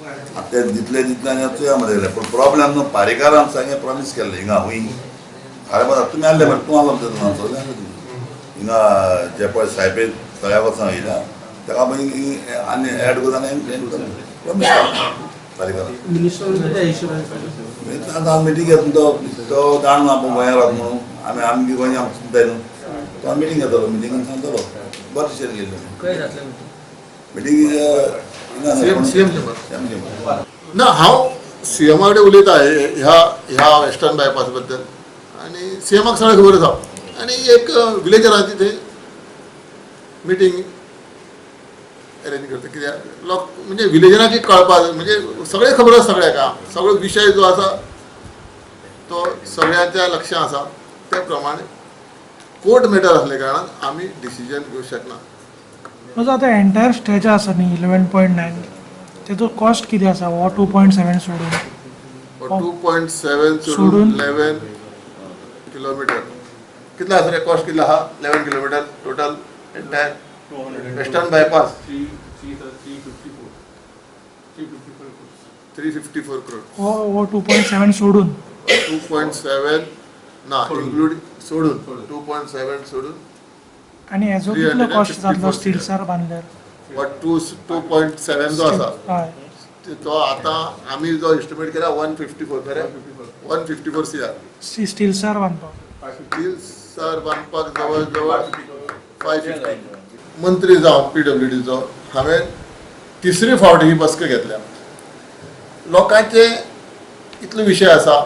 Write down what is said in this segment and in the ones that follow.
आतां ते दितले दितले आनी आतां चोया मरे पूण प्रॉब्लेम न्हू. पारेकारान सांगे प्रॉमीस केल्लें हिंगा हुंय. अरे बा, तुमी आसले मरे, तूं आसलो मरे, सगळे आसले तुमी हिंगा. जे पळय सायबे तळ्या वचोन येयला ताका मागीर आनी एड करून आनी प्रॉमीस केलें पारेकारान. मिनिस्टर त्या हिशोबान पाहिजे. आतां मिटींग घेतलो तो, तो जाण ना आपूण गोंयांत रावता म्हणून. आमी आमगे गोंय आमकां चिंताय न्हू. तो आमी मिटींग घेतलो, मिटिंगान सांगतलो. बरें दिशेन गेल्लो. खंय जातलें? Meeting CM chamber. CM chamber. ना, हांव सीएमा कडेन उलयता ह्या ह्या वेस्टर्न बायपास बद्दल आनी सीएमाक सगळें खबर आसा. आनी एक विलेजरांची थंय मिटींग अरेंज करता, कित्याक लोक म्हणजे विलेजरांक कळपा, म्हणजे सगळें खबर आसा सगळ्याक. आं, सगळो विशय जो आसा तो सगळ्यांच्या लक्षांत आसा. त्या प्रमाणे कोर्ट मॅटर आसल्या कारणान आमी डिसिजन घेवंक शकना. जो आतां एंटायर स्ट्रेच आसा न्ही 11.9, तेजो कॉस्ट कितें आसा हो 2.7 सोडून? 2.7 सोडून? सोडून. 11 किलोमिटर कितलो आसा रे? कॉस्ट कितलो आहा 11 kilometre total entire western bypass? Three three 354, 354 crores. 354 crore. हो हो 2.7 सोडून? 2.7 ना, इन्क्लूड सोडून, 2.7 सोडून. आनी हेजो कितलो कॉस्ट जातलो 354 स्टिल्सार बांदल्यार? वा 2.7 जो आसा तो आतां आमी जो एस्टिमेट केला 154 खरें, 154 CR. स्टिल्सार बांदपाक? स्टिल्सार बांदपाक जवळ जवळ 550. मंत्री जावन पीडब्ल्यूडीचो हांवें तिसरी फावट ही बसका घेतल्या. लोकांचे इतलो विशय आसा,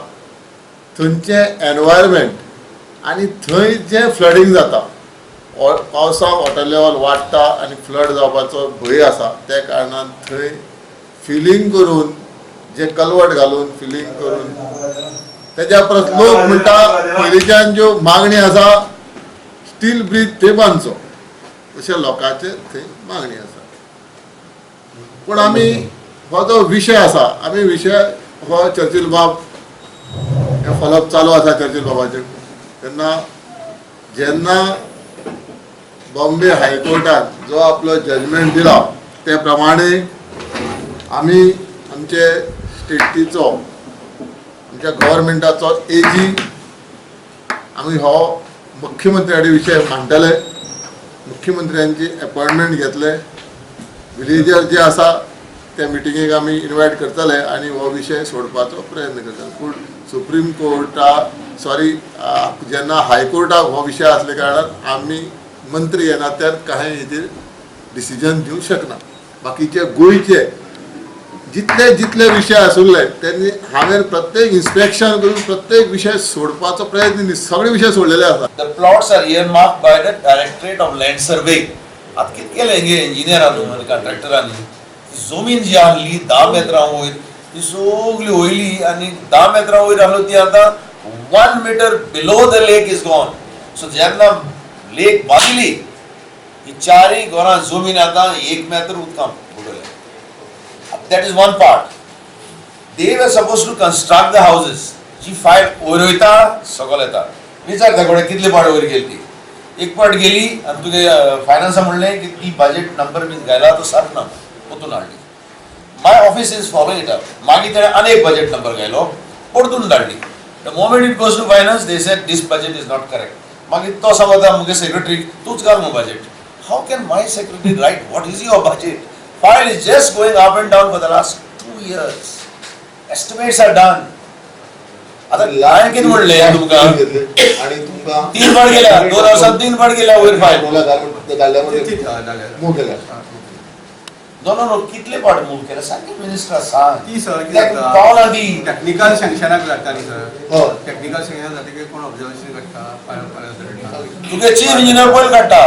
थंयचें एनवायरमेंट आनी थंय जें फ्लडींग जाता, पावसाक वॉटर लेवल वाडटा आनी फ्लड जावपाचो भंय आसा. त्या कारणान थंय फिलींग करून, जे कलवट घालून फिलींग करून, तेज्या परस लोक म्हणटा पयलींच्यान ज्यो मागणी आसा, स्टील ब्रीज थंय बांदचो, अशें लोकांचे थंय मागणी आसा. पूण आमी हो जो विशय आसा, आमी विशय हो चर्चिल बाब हे फॉलोअप चालू आसा चर्चिल बाबाचेर. तेन्ना जेन्ना बॉम्बे हायकोर्टान जो आपलो जजमेंट दिला, ते प्रमाणे आमी आमचे स्टेटीचो, आमच्या गव्हर्मेंटाचो एजी, आमी हो मुख्यमंत्री कडेन विशय मांडटले, मुख्यमंत्र्यांची अपॉयंटमेंट घेतले, विलेजर जे आसा त्या मिटिंगेक आमी इनवायट करतले आनी हो विशय सोडपाचो प्रयत्न करतले. पूण सुप्रीम कोर्टा, सॉरी, जेन्ना हायकोर्टाक हो विशय आसल्या कारणान आमी मंत्री ह्या नात्यान कांय हेजेर डिसिजन दिवंक शकना. बाकीचे गोंयचे जितले जितले विशय आसुल्ले, तेन्नी हांवें प्रत्येक इन्स्पेक्शन करून प्रत्येक विशय सोडपाचो प्रयत्न, सगळे विशय सोडलेले आसा. The plots are earmarked by the Directorate of Land Survey. आतां कितें केलें हेंगे इंजिनियरान आनी कॉन्ट्रॅक्टरांनी, ती जमीन जी आहली 10 मेत्रां वयर, ती सगली वयली आनी 10 मेत्रां वयर आहलो, ती आतां 1 meter below the lake is gone. So जेन्ना लेक बांदली, ही चारय घरां जमीन आतां 1 मेत्र उदकां बुडवल्या. That is one part. They were supposed to construct the houses. Ji file वयर वयता, सकयल येता. विचार त्या कडेन कितले पाट वयर गेली ती. एक पाट गेली आनी तुगे फायनान्सा म्हणलें की ती बजेट नंबर बी घायला तो सारको ना, परतून हाडली. My office is following it up. मागीर तेणें आनी एक बजेट नंबर घायलो, परतून धाडली. The moment it goes to finance, they said this budget is not correct. मागीर तो सांगता मुगे सेक्रेटरी, तूच घाल मग budget. How can my secretary write what is your budget? File is just going up and down for the last 2 years. Estimates are done. आता हांवें कितें म्हणलें तुमकां? आणि तुमकां तीन फावट गेल्या, 2 वर्सां तीन फावट गेल्या वयर फायल. मूव केल्या. नो नो नो, कितले पाट मूव केल्या सारकें मिनिस्टर सांग. ती सर कितें कित्याक जाता, पावना ती. टॅक्निकल सँक्शनाक लागता न्ही सर. हय. टॅक्निकल सँक्शन जातकीर कोण ऑब्जर्वेशन काडटा, फायल फायल. तुगे चीफ इंजिनियर पयलीं काडटा.